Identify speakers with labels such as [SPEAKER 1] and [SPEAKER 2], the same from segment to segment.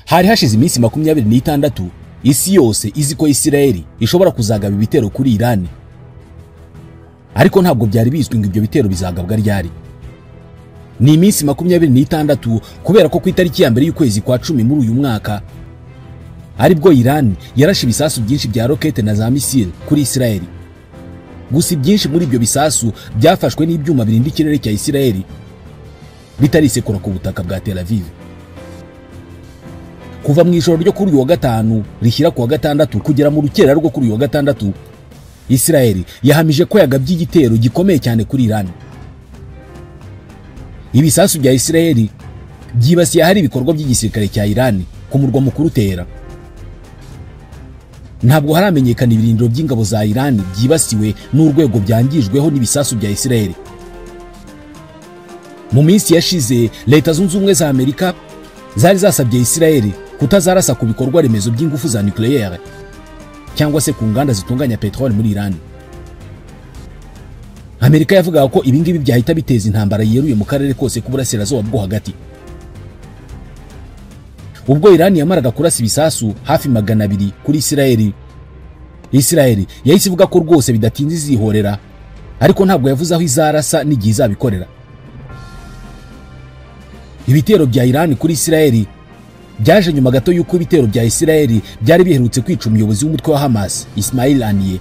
[SPEAKER 1] Hari hashize iminsi 26 isi yose izi ko Isirayeli ishobora kuzagaba ibitero kuri Iran, ariko ntabwo byari bizwi ngo ibyo bitero bizagabwa ryari. Ni iminsi 26 kubera ko ku itariki ya mbere y'ukwezi kwa 10 muri uyu mwaka aribwo Iran yarashe ibisasu byinshi bya rokete na za misile kuri Isirayeli. Gusa byinshi muri ibyo bisasu byafashwe n'ibyuma birinda ikirere cya Isirayeli bitarisekura ku butaka bwa Tel Aviv. Kuva mu ijoro ryo kuri uyu wa gatanu rishyira ku wa gatandatu kugera mu rukera rwo kuri uyu wa gatandatu, Isirayeli yahamije ko yagabye igitero gikomeye cyane kuri Iran. Ibisasu bya Isirayeli byibasiye ahari ibikorwa by'igisirikare cya Iran ku murwa mukuru Tehran. Ntabwo haramenyekana ibirindiro by'ingabo za Iran byibasiwe n'urwego byangijweho n'ibisasu bya Isirayeli. Mu minsi yashize Leta Zunze Ubumwe za Amerika zari zasabye Isirayeli kutazarasa ku bikorwa remezo by'ingufu za nucléaire cyangwa se ku nganda zitunganya petrole muri Iran. Amerika yavugaga ko ibingibi byahita biteza intambara yeruye mu karere kose k'uburasirazuba bwo hagati. Ubwo Iran yamaraga kurasa ibisasu hafi 200 kuri Isirayeli, Isirayeli yahise ivuga ko rwose bidatinze izihorera, ariko ntabwo yavuze aho izarasa n'igihe izabikorera. Ibitero bya Iran kuri Isirayeli byaje nyuma gato y'uko ibitero bya Isirayeli byari biherutse kwica umuyobozi w'umutwe wa Hamas Ismail Haniyeh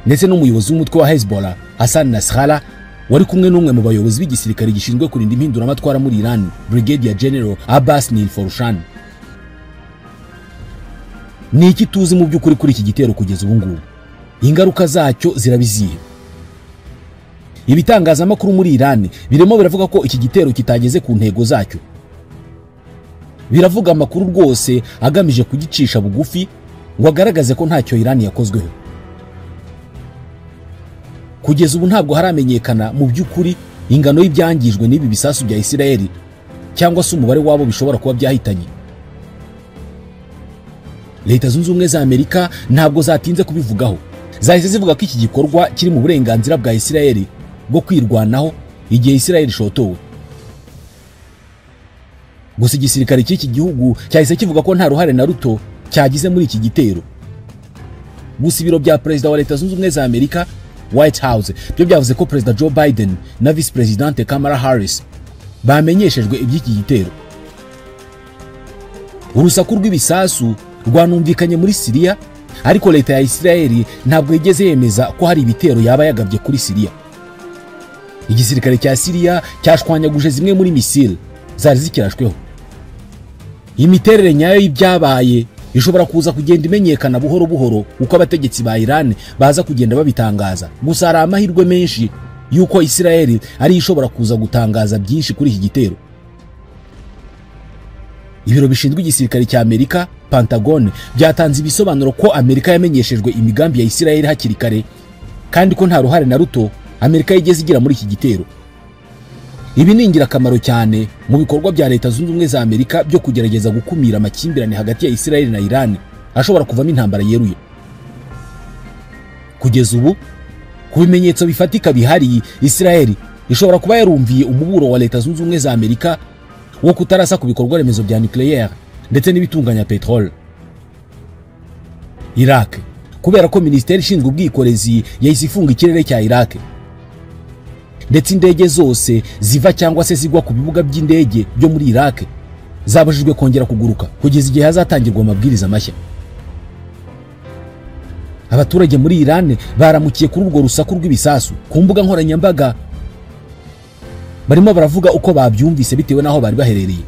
[SPEAKER 1] ndetse n'umuyobozi w'umutwe wa Hezbollah Hassan Nasrallah wari kumwe n'umwe mu bayobozi b'igisirikare gishinzwe kurinda impinduramatwara muri Iran, Brigadier General Abbas Nilforushan. Ni iki tuzi mu by'ukuri kuri iki gitero kugeza ubu ngubu? Ingaruka zacyo zirabiziye. Ibitangazamakuru muri Iran birimo biravuga ko iki gitero kitageze ku ntego zacyo. Biravuga amakuru rwose agamije kugicisha bugufi ngo agaragaze ko ntacyo Iran yakozweho. Kugeza ubu ntabwo haramenyekana mu by'ukuri ingano y'ibyangijwe n'ibi bisasu bya Isirayeli cyangwa se umubare wabo bishobora kuba byahitanye. Leta Zunze Ubumwe za Amerika ntabwo zatinze kubivugaho. Zahise zivuga ko iki gikorwa kiri mu burenganzira bwa Isirayeli bwo kwirwanaho igihe Isirayeli ishotowe. Gusa igisirikare cy'iki gihugu cyahise kivuga ko nta ruhare na ruto cyagize muri iki gitero. Gusa ibiro bya Perezida wa Leta Zunze Ubumwe za Amerika, White House, byo byavuze ko Perezida Joe Biden na Vice Presidente Kamala Harris bamenyeshejwe iby'iki gitero. Urusaku rw'ibisasu rwanumvikanye muri Syria, ariko leta ya Isirayeli ntabwo yigeze yemeza ko hari ibitero yaba yagabye kuri Syria. Igisirikare cya Syria cyashwanyaguje zimwe muri misile zari zikirashweho. Imiterere nyayo y'ibyabaye ishobora kuza kugenda imenyekana buhoro buhoro uko abategetsi ba Iran baza kugenda babitangaza. Gusa hari amahirwe menshi yuko Isirayeli ari ishobora kuza gutangaza byinshi kuri iki gitero. Ibiro bishinzwe igisirikare cya Amerika, Pentagon, byatanze ibisobanuro ko Amerika yamenyeshejwe imigambi ya Isirayeli hakiri kare kandi ko nta ruhare na ruto Amerika yigeze igira muri iki gitero. Ibi ni ingirakamaro cyane mu bikorwa bya Leta Zunze Ubumwe za Amerika byo kugerageza gukumira amakimbirane hagati ya Isirayeli na Iran ashobora kuvamo intambara yeruye. Kugeza ubu, ku bimenyetso bifatika bihari, Isirayeli ishobora kuba yarumviye umuburo wa Leta Zunze Ubumwe za Amerika wo kutarasa ku bikorwa remezo bya nucléaire ndetse n'ibitunganya petrole. Iraq, kubera ko minisiteri ishinzwe ubwikorezi yahise ifunga ikirere cya Iraq, ndetse indege zose ziva cyangwa se zigwa ku bibuga by'indege byo muri Iraq zabujijwe kongera kuguruka kugeza igihe hazatangirwa amabwiriza mashya. Abaturage muri Iran baramukiye kuri urwo rusaku rw'ibisasu ku mbuga nkoranyambaga, barimo baravuga uko babyumvise bitewe n'aho bari baherereye.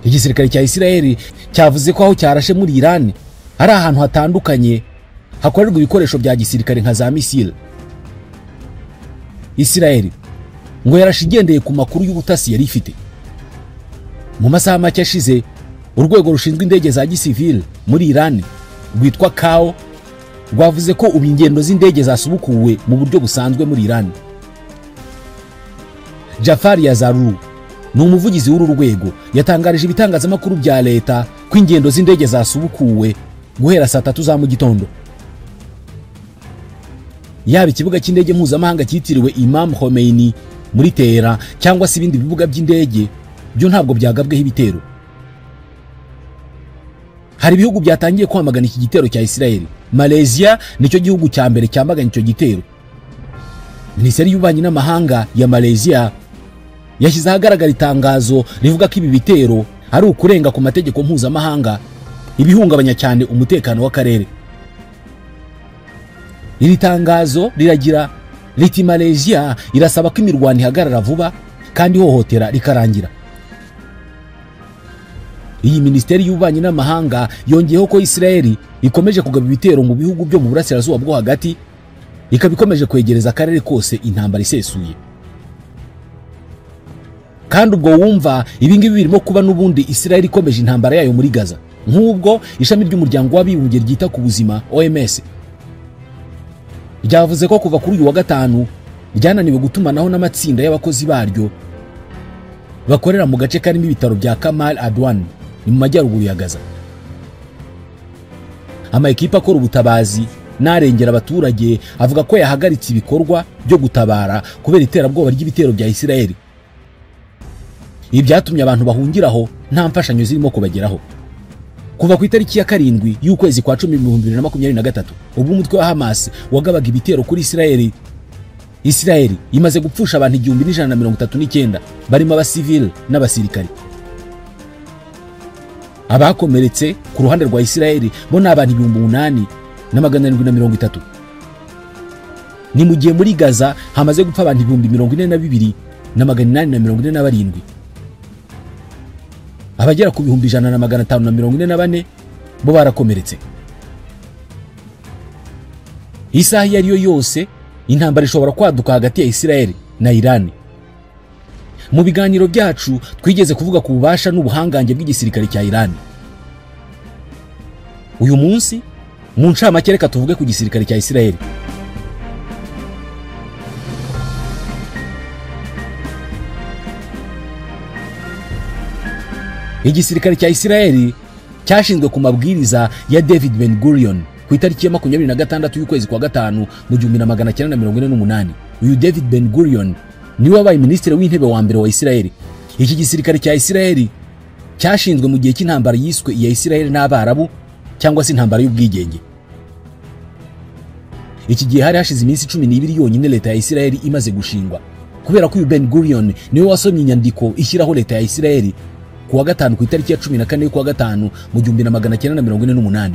[SPEAKER 1] Igisirikare cya Isirayeli cyavuze ko aho cyarashe muri Iran ari ahantu hatandukanye hakorerwa ibikoresho bya gisirikare nka za misile. Isirayeli ngo yarashe igendeye ku makuru y'ubutasi yari ifite. Mu masaha make ashize, urwego rushinzwe indege za gisivile muri Iran rwitwa CAO rwavuze ko ubu ingendo z'indege zasubukuwe mu buryo busanzwe muri Iran. Jafar Yazarou ni umuvugizi w'uru rwego, yatangarije ibitangazamakuru bya leta ko ingendo z'indege zasubukuwe guhera saa 3 za mu gitondo. Yaba ikibuga cy'indege mpuzamahanga cyitiriwe Imam Khomeini muri Tehran cyangwa se ibindi bibuga by'indege byo ntabwo byagabweho ibitero. Hari ibihugu byatangiye kwamagana iki gitero cya Israel. Malaysia nicyo gihugu cya mbere cyamaganye icyo gitero. Minisiteri y'ububanyi n'amahanga ya Malaysia yashyize ahagaragara itangazo rivuga ko ibi bitero ari ukurenga ku mategeko mpuzamahanga, ibihungabanya cyane umutekano w'akarere. Iri tangazo riragira riti: Malaysia irasaba ko imirwano ihagarara vuba kandi ihohotera rikarangira. Iyi minisiteri y'ububanyi n'amahanga yongeyeho ko Israel ikomeje kugaba ibitero mu bihugu byo mu burasirazuba bwo hagati, ikaba ikomeje kwegereza akarere kose intambara isesuye. Kandi ubwo wumva ibi ngibi birimo kuba n'ubundi Israel ikomeje intambara yayo muri Gaza, nk'ubwo ishami ry'umuryango w'abibumbye ryita ku buzima OMS ryavuze ko kuva kuri uyu wa gatanu ryananiwe gutumanaho n'amatsinda y'abakozi baryo bakorera mu gace karimo ibitaro bya Kamal Adwan ni mu majyaruguru ya Gaza. Ama ekipa akora ubutabazi n'arengera abaturage avuga ko yahagaritse ibikorwa byo gutabara kubera iterabwoba ry'ibitero bya Israel. Ibi byatumye abantu bahungiraho nta mfashanyo zirimo kubageraho. Kuva ku itariki ya 7 y'ukwezi kwa 10 2023 ubwo umutwe wa Hamas wagabaga ibitero kuri Israel, Israel imaze gupfusha abantu 1139 barimo abasivile n'abasirikari. Abakomeretse ku ruhande rwa Israel bo ni abantu 8730. Ni mu gihe muri Gaza hamaze gupfa abantu 42847, abagera ku 100,544 bo barakomeretse. Isaha iyo ariyo yose intambara ishobora kwaduka hagati ya Israel na Iran. Mu biganiro byacu twigeze kuvuga ku bubasha n'ubuhangange bw'igisirikare cya Iran. Uyu munsi mu ncamake reka tuvuge ku gisirikare cya Israel. Igisirikare cya Israel cyashinzwe ku mabwiriza ya David Ben Gurion ku itariki ya 26 y'ukwezi kwa 5 mu 1948. Uyu David Ben Gurion niwe wabaye minisitiri w'intebe wa mbere wa Israel. Iki gisirikare cya Israel cyashinzwe mu gihe cy'intambara yiswe iya Israel n'Abarabu cyangwa se intambara y'ubwigenge. Iki gihe hari hashize iminsi 12 yonyine leta ya Israel imaze gushingwa, kubera ko uyu Ben Gurion niwe wasomye inyandiko ishyiraho leta ya Israel kuwa gatanu ku itariki ya 14 y'ukwa gatanu mu 1948.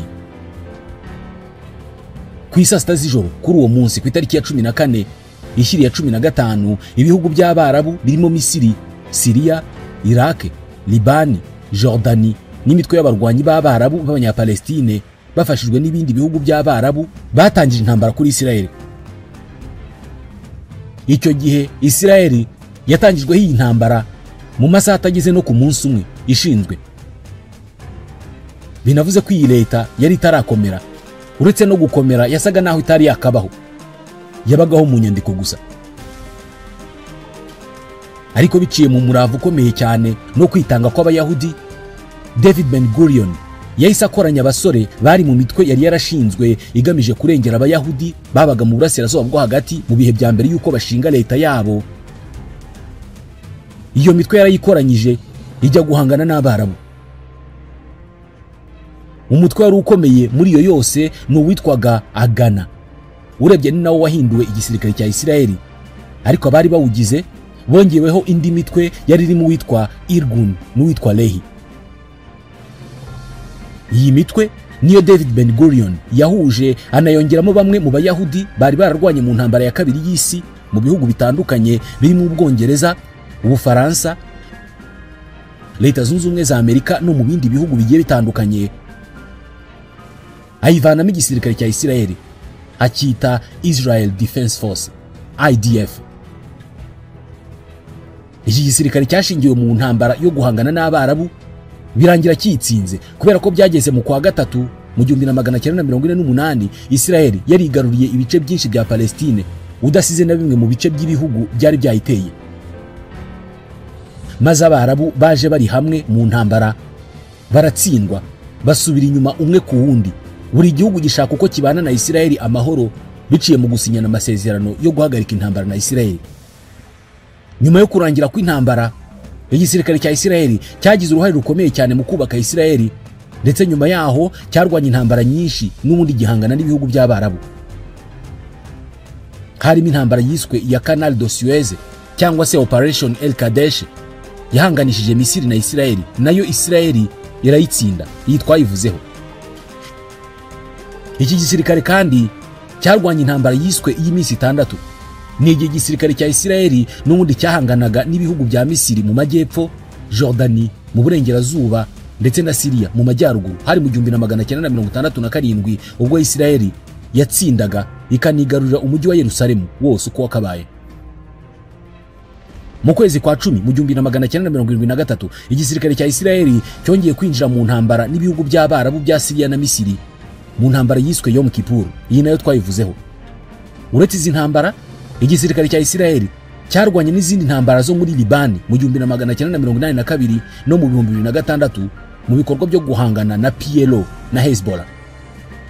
[SPEAKER 1] Ku isaa sita z'ijoro kuri uwo munsi ku itariki ya 14 ishyiri ya 15, ibihugu by'Abarabu birimo Misiri, Syria, Iraq, Libani, Jordani n'imitwe y'abarwanyi b'Abarabu b'Abanyapalestine bafashijwe n'ibindi bihugu by'Abarabu batangije intambara kuri Israel. Icyo gihe Israel yatangijweho iyi ntambara mu masaha atageze no ku munsi umwe ishinzwe. Binavuze ko iyi leta yari itarakomera, uretse no gukomera yasaga naho itari yakabaho, yabagaho mu nyandiko gusa. Ariko biciye mu murava ukomeye cyane no kwitanga kw'Abayahudi, David Ben Gurion yahise akoranya abasore bari mu mitwe yari yarashinzwe igamije kurengera Abayahudi babaga mu burasirazuba bwo hagati mu bihe bya mbere y'uko bashinga leta yabo. Iyo mitwe yarayikoranyije ijya guhangana n'Abarabu. Umutwe wari ukomeye muri iyo yose ni uwitwaga Agana. Urebye ni nawo wahinduwe igisirikare cya Israel, ariko abari bawugize bongeweho indi mitwe yari irimo uwitwa Irgun n'uwitwa Lehi. Iyi mitwe niyo David Ben Gurion yahuje anayongeramo bamwe mu Bayahudi bari bararwanye mu ntambara ya kabiri y'isi mu bihugu bitandukanye birimo Ubwongereza, Ubufaransa, Leta Zunze Ubumwe za Amerika no mu bindi bihugu bigiye bitandukanye. Ayivanamo igisirikare cya Israel akita Israel Defense Force IDF. Iki gisirikare cyashingiwe mu ntambara yo guhangana n'Abarabu birangira cyitsinze, kubera ko byageze mu kwa gatatu mu 1948 Israel yarigaruriye ibice byinshi bya Palestine, udasize na bimwe mu bice by'ibihugu byari byayiteye. Maze Abarabu baje bari hamwe mu ntambara baratsindwa, basubira inyuma umwe ku wundi. Buri gihugu gishaka uko kibana na Israel amahoro biciye mu gusinyana amasezerano yo guhagarika intambara na Israel. Nyuma yo kurangira kw'intambara, Igisirikare cya Isiraheli cyagize uruhare rukomeye cyane mu kubaka Isiraheli, ndetse nyuma yaho cyarwanye intambara nyinshi n'ubundi gihangana n'ibihugu by'Abarabu. Harimo intambara yiswe iya Canal de Suez cyangwa se Operation El Kadesh yahanganishije Misiri na Isiraheli, nayo Isiraheli irayitsinda, iyi twayivuzeho. Iki gisirikare kandi cyarwanye intambara yiswe iy'iminsi 6. Ni igihe igisirikare cya Isiraheli n'ubundi cyahanganaga n'ibihugu bya Misiri mu majyepfo, Jordani mu burengerazuba ndetse na Syria mu majyaruguru. Hari mu 1967 ubwo Isiraheli yatsindaga ikanigarurira umujyi wa Yerusalemu wose uko wakabaye. Mu kwezi kwa 10 mu 1973 igisirikare cya Isiraheli cyongeye kwinjira mu ntambara n'ibihugu by'Abarabu bya Syria na Misiri mu ntambara yiswe Yom Kippur, iyi nayo twayivuzeho. Uretse izi ntambara, igisirikare cya Isiraheli cyarwanye n'izindi ntambara zo muri Libani mu 1982 no mu 2006 mu bikorwa byo guhangana na PLO na Hezbollah.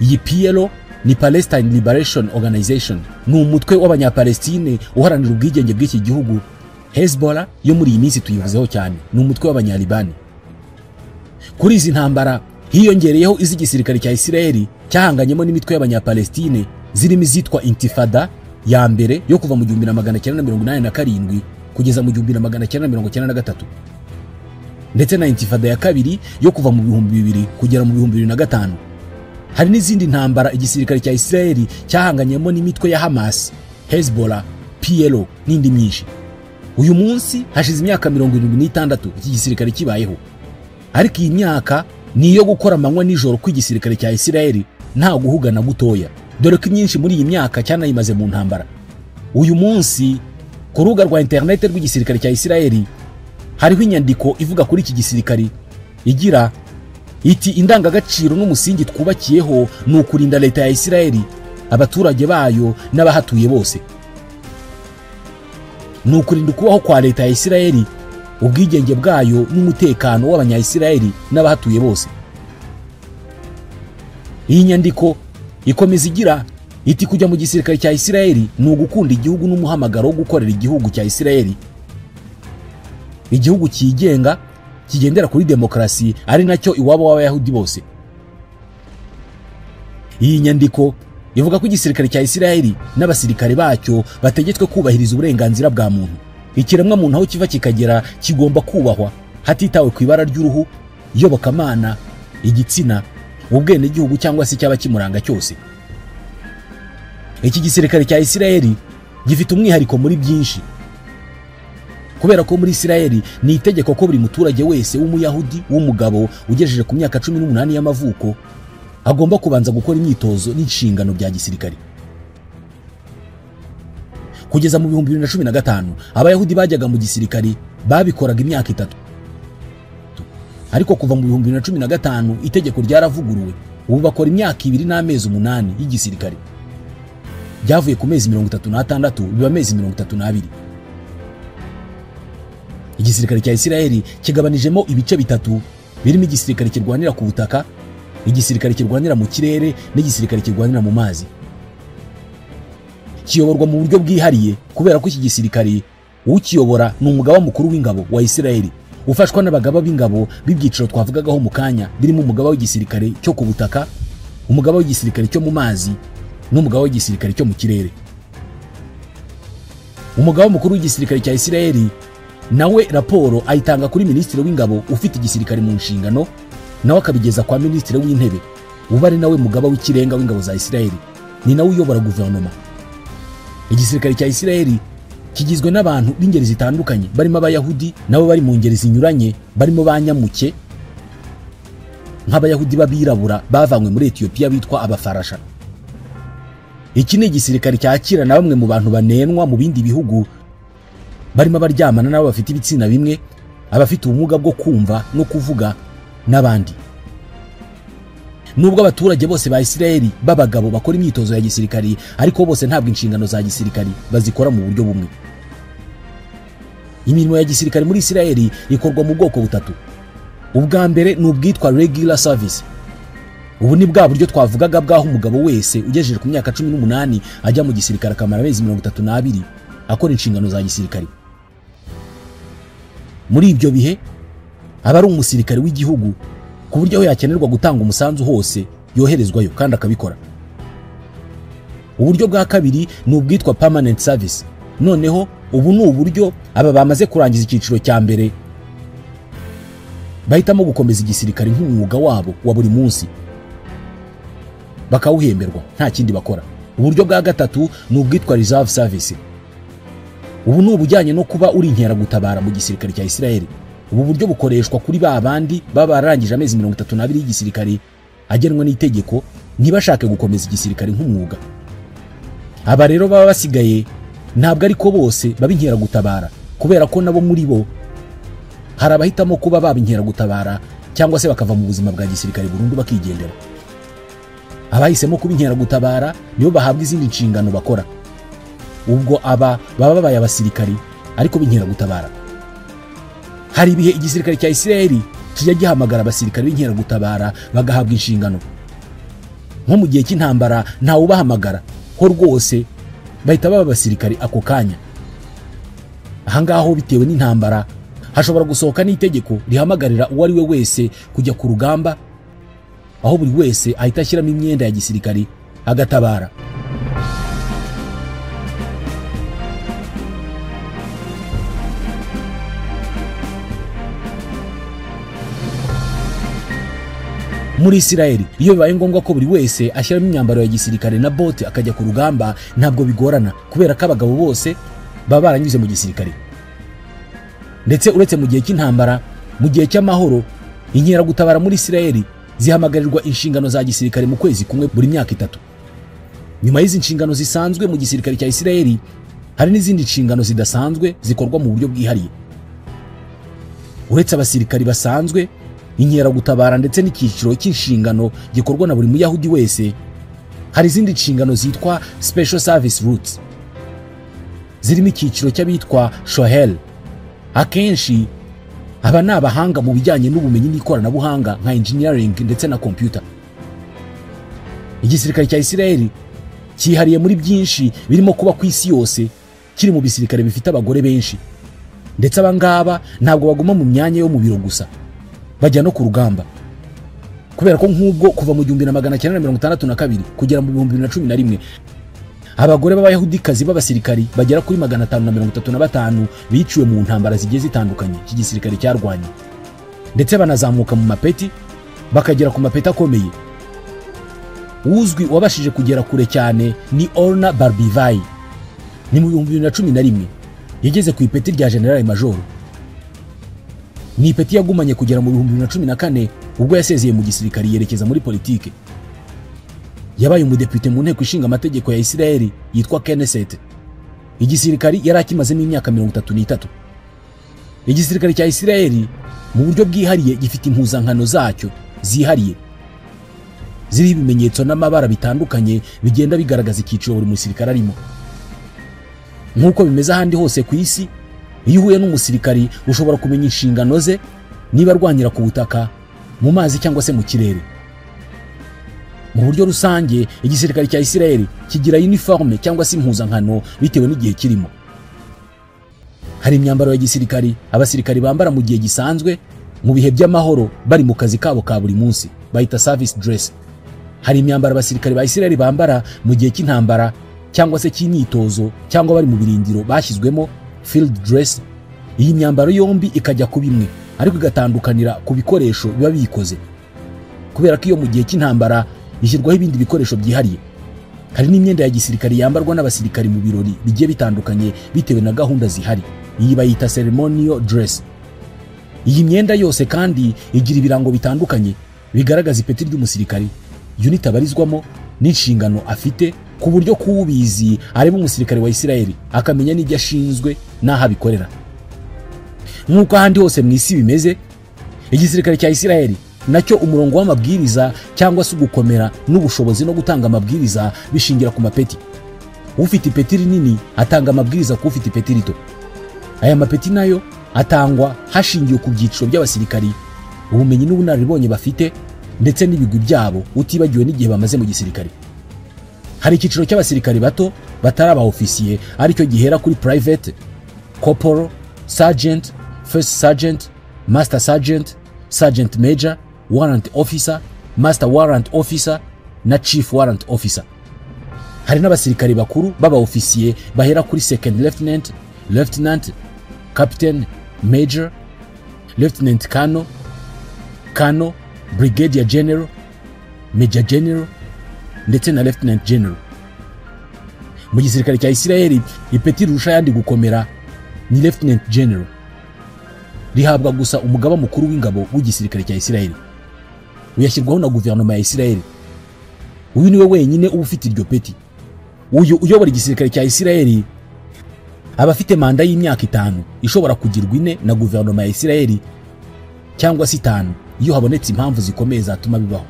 [SPEAKER 1] Iyi PLO ni Palestine Liberation Organization, ni umutwe w'abanyapalestine uharanira ubwigenge bw'iki gihugu. Hezbollah yo muri iyi minsi tuyivuzeho cyane, ni umutwe w'abanyalibani. Kuri izi ntambara hiyongereyeho iz'igisirikare cya Isiraheli cyahanganyemo n'imitwe y'abanyapalestine zirimo izitwa Intifada ya mbere yo kuva mu 1987 kugeza mu 1993, ndetse na Intifada ya kabiri yo kuva mu 2000 kugera mu 2005. Hari n'izindi ntambara igisirikare cya Isiraheli cyahanganyemo n'imitwe ya Hamas, Hezbollah, PLO n'indi myinshi. Uyu munsi hashize imyaka 76 iki gisirikare kibayeho, ariko iyi myaka ni iyo gukora amanywa nijoro kw'igisirikare cya Isiraheli nta guhugana gutoya, dore ko imyinshi muri iyi myaka cyanayimaze mu ntambara. Uyu munsi ku rubuga rwa internet rw'igisirikare cya Isiraheli hariho inyandiko ivuga kuri iki gisirikare igira iti: indangagaciro n'umusingi twubakiyeho ni ukurinda leta ya Isiraheli, abaturage bayo n'abahatuye bose. Ni ukurinda ukubaho kwa leta ya Isiraheli, ubwigenge bwayo n'umutekano w'abanyayisiraheli n'abahatuye bose. Iyi nyandiko ikomeza igira iti: kujya mu gisirikare cya Isiraheli ni ugukunda igihugu n'umuhamagaro wo gukorera igihugu cya Isiraheli, igihugu cyigenga kigendera kuri demokarasi, ari nacyo iwabo w'Abayahudi bose. Iyi nyandiko ivuga ko igisirikare cya Isiraheli n'abasirikare bacyo bategetswe kubahiriza uburenganzira bwa muntu. Ikiremwa muntu aho kiva kikagera kigomba kubahwa hatitawe ku ibara ry'uruhu, iyobokamana, igitsina, ubwenegihugu cyangwa se cyaba kimuranga cyose. Iki gisirikare cya Isiraheli gifite umwihariko muri byinshi, kubera ko muri Isiraheli ni itegeko ko buri muturage wese w'umuyahudi w'umugabo ugejeje ku myaka 18 y'amavuko agomba kubanza gukora imyitozo n'inshingano bya gisirikare. Kugeza mu 2015 Abayahudi bajyaga mu gisirikare babikoraga imyaka 3, ariko kuva mu 2015 itegeko ryaravuguruwe, ubu bakora imyaka 2 n'amezi 8 y'igisirikare. Byavuye ku mezi 36 biba amezi 32. Igisirikare cya Isiraheli kigabanijemo ibice bitatu birimo igisirikare kirwanira ku butaka, igisirikare kirwanira mu kirere n'igisirikare kirwanira mu mazi. Kiyoborwa mu buryo bwihariye kubera ko iki gisirikare ukiyobora ni umugaba mukuru w'ingabo wa Isiraheli, ufashwa n'abagaba b'ingabo b'ibyiciro twavugagaho mu kanya, birimo umugaba w'igisirikare cyo ku butaka, umugaba w'igisirikare cyo mu mazi n'umugaba w'igisirikare cyo mu kirere. Umugaba mukuru w'igisirikare cya Isiraheli nawe raporo ayitanga kuri minisitiri w'ingabo ufite igisirikare mu nshingano, nawe akabigeza kwa minisitiri w'intebe uba ari nawe mugaba w'ikirenga w'ingabo za Isiraheli, ni nawe uyobora guverinoma. Igisirikare cya Isiraheli kigizwe n'abantu b'ingeri zitandukanye, barimo Abayahudi nabo bari mu ngeri zinyuranye, barimo banyamuke nk'Abayahudi b'abirabura bavanywe muri Ethiopia bitwa abafarasha. Iki ni igisirikare cyakira na bamwe mu bantu banenwa mu bindi bihugu, barimo abaryamana nabo bafite ibitsina bimwe, abafite ubumuga bwo kumva no kuvuga n'abandi. Nubwo abaturage bose ba Isiraheli b'abagabo bakora imyitozo ya gisirikari, ariko bose ntabwo inshingano za gisirikari bazikora mu buryo bumwe. Imirimo ya gisirikari muri Isiraheli ikorwa mu bwoko butatu. Ubwa mbere ni ubwitwa regular service. Ubu ni bwa buryo twavugaga bwaho umugabo wese ugejeje ku myaka 18 ajya mu gisirikare akamara amezi 32 akora inshingano za gisirikari. Muri ibyo bihe aba ari umusirikare w'igihugu ku buryo aho yakenerwa gutanga umusanzu hose yoherezwayo kandi akabikora. Uburyo bwa kabiri ni ubwitwa permanent service. Noneho ubu ni uburyo aba bamaze kurangiza icyiciro cya mbere bahitamo gukomeza igisirikare nk'umwuga wabo wa buri munsi, bakawuhemberwa nta kindi bakora. Uburyo bwa gatatu ni ubwitwa reserve service. Ubu ni ubujyanye no kuba uri inkeragutabara mu gisirikare cya Israel. Ubu buryo bukoreshwa kuri ba bandi baba barangije amezi 32 y'igisirikare agenwa n'itegeko, ntibashake gukomeza igisirikare nk'umwuga. Aba rero baba basigaye ntabwo ariko bose baba inkeragutabara, kubera ko nabo muri bo hari abahitamo kuba baba inkeragutabara cyangwa se bakava mu buzima bwa gisirikare burundu bakigendera. Abahisemo kuba inkeragutabara nibo bahabwa izindi nshingano bakora. Ubwo aba baba babaye abasirikari ariko b'inkeragutabara. Hari ibihe igisirikare cya Israel kijya gihamagara abasirikari b'inkeragutabara bagahabwa inshingano. Nko mu gihe cy'intambara ntawe ubahamagara, ho rwose bahita baba abasirikari ako kanya. Ahangaho bitewe n'intambara hashobora gusohoka n'itegeko rihamagarira uwo ari we wese kujya ku rugamba, aho buri wese ahita ashyiramo imyenda ya gisirikari agatabara. Muri Israel iyo bibaye ngombwa ko buri wese ashyiramo imyambaro ya gisirikare na bote akajya ku rugamba, ntabwo bigorana kubera ko abagabo bose baba baranyuze mu gisirikare. Ndetse uretse mu gihe cy'intambara, mu gihe cy'amahoro inkeragutabara muri Israel zihamagarirwa inshingano za gisirikare mu kwezi kumwe buri myaka 3. Nyuma y'izi nshingano zisanzwe mu gisirikare cya Israel, hari n'izindi nshingano zidasanzwe zikorwa mu buryo bwihariye. Uretse abasirikari basanzwe, inkeragutabara ndetse n'icyiciro cy'inshingano gikorwa na buri muyahudi wese, hari izindi nshingano zitwa special service routes, zirimo icyiciro cy'abitwa shohel. Akenshi aba ni abahanga mu bijyanye n'ubumenyi n'ikoranabuhanga nka engineering ndetse na computer. Igisirikare cya Israel cyihariye muri byinshi birimo kuba ku isi yose kiri mu bisirikare bifite abagore benshi, ndetse abangaba ntabwo baguma mu myanya yo mu biro gusa, bajya no ku rugamba. Kubera ko nk'ubwo kuva mu 1962 kugera mu 2011 abagore b'abayahudikazi b'abasirikari bagera kuri 535 biciwe mu ntambara zigiye zitandukanye iki gisirikare cyarwanye, ndetse banazamuka mu mapeti bakagera ku mapeti akomeye. Uzwi wabashije kugera kure cyane ni Orna Barbivai. Ni mu 2011 yageze ku ipeti rya General Major. Ni ipeti yagumanye kugera mu 2014 ubwo yasezeye mu gisirikare yerekeza muri politike. Yabaye umudepite mu nteko ishinga amategeko ya Israel yitwa Knesset. Igisirikari yari akimazemo imyaka 33. Igisirikare cya Israel mu buryo bwihariye gifite impuzankano zacyo zihariye, ziriho ibimenyetso n'amabara bitandukanye bigenda bigaragaza icyiciro buri musirikare arimo. Nk'uko bimeze ahandi hose ku isi, iyo uhuye n'umusirikari ushobora kumenya inshingano ze, niba arwanira ku butaka, mu mazi cyangwa se mu kirere. Mu buryo rusange igisirikare cya Israel kigira uniforme cyangwa se impuzankano bitewe n'igihe kirimo. Hari imyambaro ya gisirikari abasirikari bambara mu gihe gisanzwe, mu bihe by'amahoro bari mu kazi kabo ka buri munsi, bayita service dress. Hari imyambaro abasirikari ba Israel bambara mu gihe cy'intambara cyangwa se cy'imyitozo cyangwa bari mu birindiro bashyizwemo, field dress. Iyi myambaro yombi ikajya kuba imwe ariko igatandukanira ku bikoresho biba biyikoze, kubera ko iyo mu gihe cy'intambara ishyirwaho ibindi bikoresho byihariye. Hari n'imyenda ya gisirikari yambarwa n'abasirikari mu birori bigiye bitandukanye bitewe na gahunda zihari. Iyi bayita ceremonial dress. Iyi myenda yose kandi igira ibirango bitandukanye bigaragaza ipeti ry'umusirikari, unit abarizwamo n'inshingano afite, ku buryo kuwubizi areba umusirikare wa Israel akamenya n'ibyo ashinzwe n'aho abikorera. Nk'uko ahandi hose mu isi bimeze, igisirikare cya Israel nacyo umurongo w'amabwiriza cyangwa se ugukomera n'ubushobozi no gutanga amabwiriza bishingira ku mapeti. Ufite ipeti rinini atanga amabwiriza ku ufite ipeti rito. Aya mapeti nayo atangwa hashingiwe ku byiciro by'abasirikari, ubumenyi n'ubunararibonye bafite ndetse n'ibigwi byabo, utibagiwe n'igihe bamaze mu gisirikare. Hari icyiciro cy'abasirikari bato batari aba ofisiye, aricyo gihera kuri private, corporal, sergeant, First Sergeant, Master Sergeant, Sergeant Major, Warrant Officer, Master Warrant Officer na Chief Warrant Officer. Hari n'abasirikare bakuru baba ofisiye bahera kuri Second Lieutenant, Lieutenant, Captain, Major, Lieutenant Colonel, Colonel, Brigadier General, Major General ndetse na Lieutenant General. Mu gisirikare cya Isiraheli ipeti rirusha ayandi gukomera ni Lieutenant General, rihabwa gusa umugaba mukuru w'ingabo w'igisirikare cya Isiraheli, uyashyirwaho na guverinoma ya Isiraheli. Uyu niwe wenyine uba ufite iryo peti. Uyu uyobora igisirikare cya Isiraheli aba afite manda y'imyaka 5 ishobora kugirwa 4 na guverinoma ya Isiraheli cyangwa se 5 iyo habonetse impamvu zikomeye zatuma bibaho.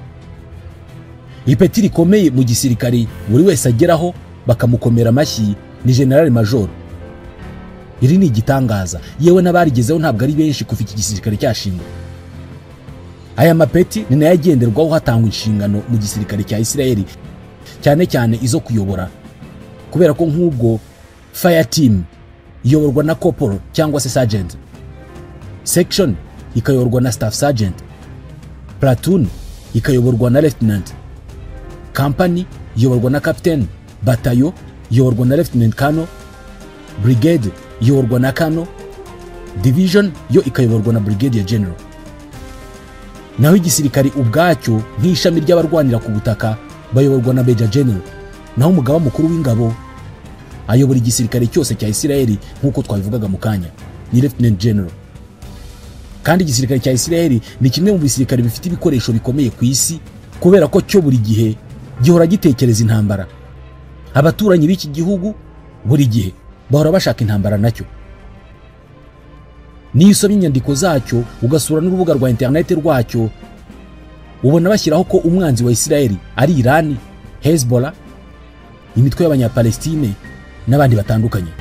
[SPEAKER 1] Ipeti rikomeye mu gisirikare buri wese ageraho bakamukomera amashyi ni General Major. Iri ni igitangaza, yewe n'abarigezeho ntabwo ari benshi kuva iki gisirikare cyashingwa. Aya mapeti ni nayo agenderwaho hatangwa inshingano mu gisirikare cya Isiraheli, cyane cyane izo kuyobora, kubera ko nk'ubwo fire team iyoborwa na corporal cyangwa se sergeant, section ikayoborwa na staff sergeant, platoon ikayoborwa na lieutenant, company iyoborwa na captain, batayo iyoborwa na lieutenant colonel, brigade iyoborwa na colonel, division yo ikayoborwa na brigadier general. Naho igisirikare ubwacyo nk'ishami ry'abarwanira ku butaka bayoborwa na Major General, naho umugaba mukuru w'ingabo ayobora igisirikare cyose cya Isiraheli nk'uko twabivugaga mu kanya ni Lieutenant General. Kandi igisirikare cya Isiraheli ni kimwe mu bisirikare bifite ibikoresho bikomeye ku isi, kubera ko cyo buri gihe gihora gitekereza intambara. Abaturanyi b'iki gihugu buri gihe bahora bashaka intambara nacyo. Niyo usomye inyandiko zacyo ugasura n'urubuga rwa internet rwacyo, ubona bashyiraho ko umwanzi wa Isiraheli ari Irani, Hezbollah, imitwe y'abanyapalestine n'abandi batandukanye.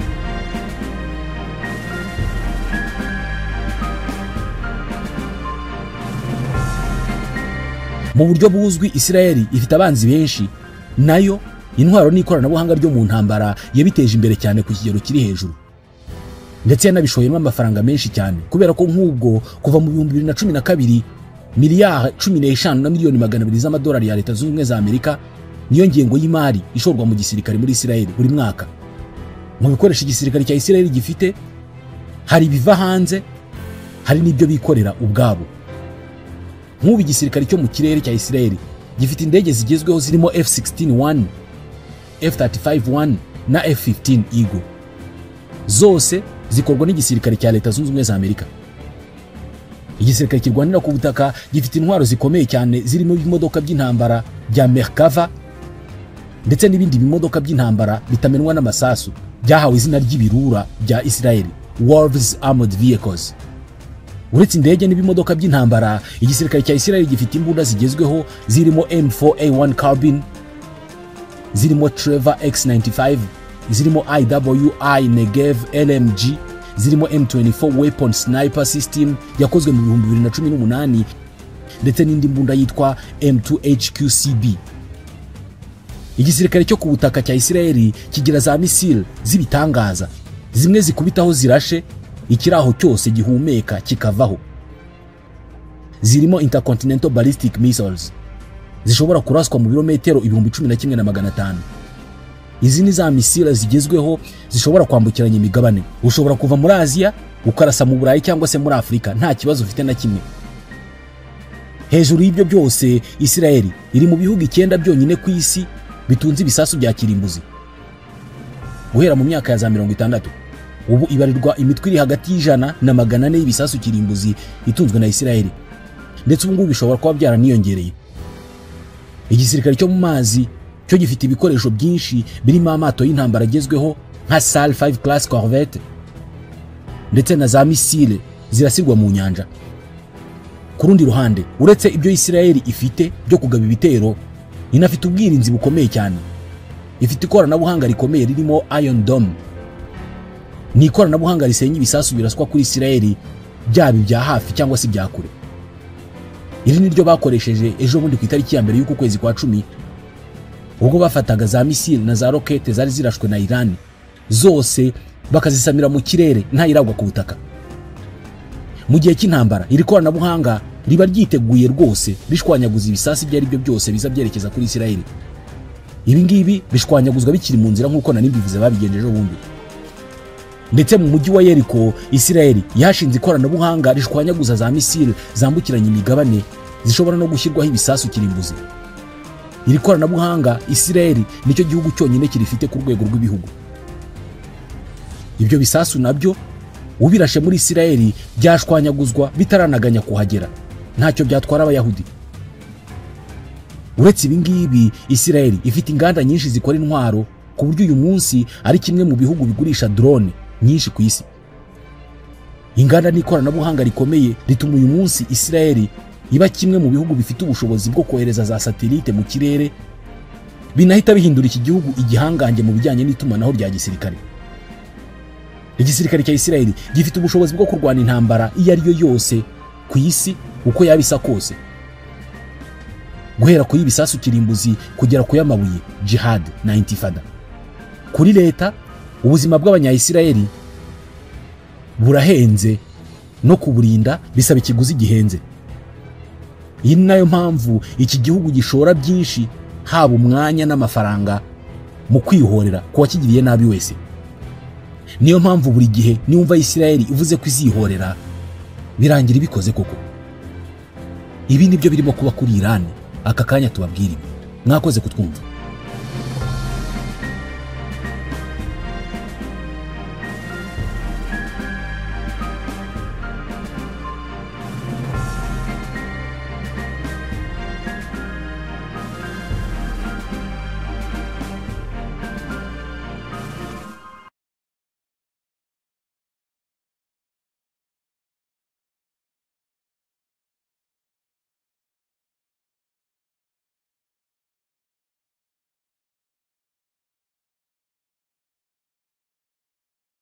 [SPEAKER 1] Mu buryo buzwi Isiraheli ifite abanzi benshi, nayo intwaro n'ikoranabuhanga ryo mu ntambara yabiteje imbere cyane ku kigero kiri hejuru, ndetse yanabishoyemo amafaranga menshi cyane, kubera ko nk'ubwo kuva mu 2012 miliyari 15 na miliyoni 200 z'amadolari ya Leta Zunze Ubumwe za Amerika niyo ngengo y'imari ishorwa mu gisirikare muri Isiraheli buri mwaka. Mu bikoresho igisirikare cya Isiraheli gifite hari ibiva hanze, hari n'ibyo bikorera ubwabo. Nk'ubu igisirikare cyo mu kirere cya Isiraheli gifite indege zigezweho zirimo F-16-1, F-35-1 na F-15 Eagle, zose zikorwa n'igisirikare cya Leta Zunze Ubumwe za Amerika. Igisirikare kirwanira ku butaka gifite intwaro zikomeye cyane zirimo ibimodoka by'intambara bya Merkava ndetse n'ibindi bimodoka by'intambara bitamenwa n'amasasu byahawe izina ry'ibirura bya Isiraheli, Wolves Armored Vehicles. Uretse indege n'ibimodoka by'intambara, igisirikare cya Isiraheli gifite imbunda zigezweho zirimo M4A1 Carbine, zirimo Trevor X95, zirimo IWI Negev LMG, zirimo M24 Weapon Sniper System yakozwe mu 2018 ndetse n'indi mbunda yitwa M2 HQCB. Igisirikare cyo ku butaka cya Isiraheli kigira za misile z'ibitangaza, zimwe zikubitaho zirashe ikiraho cyose gihumeka kikavaho. Zirimo Intercontinental Ballistic Missiles zishobora kuraswa mu birometero 11,500. Izi ni za misile zigezweho zishobora kwambukiranya imigabane. Ushobora kuva muri Aziya ukarasa mu Burayi cyangwa se muri Afurika nta kibazo ufite na kimwe. Hejuru y'ibyo byose, Isiraheli iri mu bihugu 9 byonyine ku isi bitunze ibisasu bya kirimbuzi. Guhera mu myaka ya za 60 ubu ibarirwa imitwe iri hagati y'ijana na 400 y'ibisasu kirimbuzi itunzwe na Isiraheli, ndetse ubu ngubu bishobora kuba byaraniyongereye. Igisirikare cyo mu mazi cyo gifite ibikoresho byinshi birimo amato y'intambara agezweho nka SAL 5 class corvette ndetse na za misile zirasirwa mu nyanja. Ku rundi ruhande, uretse ibyo Isiraheli ifite byo kugaba ibitero, inafite ubwirinzi bukomeye cyane. Ifite ikoranabuhanga rikomeye ririmo Iron Dome. Ni ikoranabuhanga risenya ibisasu biraswa kuri Isiraheli, byaba ibya hafi cyangwa se ibya kure. Iri ni ryo bakoresheje ejo bundi ku itariki ya mbere y'uku kwezi kwa 10, ubwo bafataga za misile na za rokete zari zirashwe na Iran, zose bakazisamira mu kirere nta iragwa ku butaka. Mu gihe cy'intambara iri koranabuhanga riba ryiteguye rwose, rishwanyaguza ibisasu ibyo ari byo byose biza byerekeza kuri Isirayeli. Ibi ngibi bishwanyaguzwa bikiri mu nzira nk'uko nari mbivuze babigenjeje ubundi. Ndetse mu mujyi wa Yeriko, Isirayeli yashinze ikoranabuhanga rishwanyaguza za misile zambukiranya imigabane, zishobora no gushyirwaho ibisasu kirimbuzi. Iri koranabuhanga Isirayeli nicyo gihugu cyonyine kirifite ku rwego rw'ibihugu. Ibyo bisasu nabyo ubirashe muri Isirayeli byashwanyaguzwa bitaranaganya kuhagera, ntacyo byatwara Abayahudi. Uretse ibi ngibi, Isirayeli ifite inganda nyinshi zikora intwaro, ku buryo uyu munsi ari kimwe mu bihugu bigurisha drone nyinshi ku isi. Inganda n'ikoranabuhanga rikomeye rituma uyu munsi Isirayeli iba kimwe mu bihugu bifite ubushobozi bwo kohereza za satelite mu kirere, binahita bihindura iki gihugu igihangange mu bijyanye n'itumanaho rya gisirikare. Igisirikare cya Isirayeli gifite ubushobozi bwo kurwana intambara iyo ari yo yose ku isi, uko yaba isa kose, guhera ku y'ibisasu kirimbuzi kugera ku y'amabuye, jihad na intifada. Kuri leta, ubuzima bw'abanya-Isirayeli burahenze, no kuburinda bisaba ikiguzi gihenze. Iyi ni nayo mpamvu iki gihugu gishora byinshi, haba umwanya n'amafaranga, mu kwihorera ku wakigiriye nabi wese. Niyo mpamvu buri gihe niwumva Isirayeli ivuze ko izihorera, birangira ibikoze koko. Ibi nibyo birimo kuba kuri Iran aka kanya tubabwira ibi. Mwakoze kutwumva.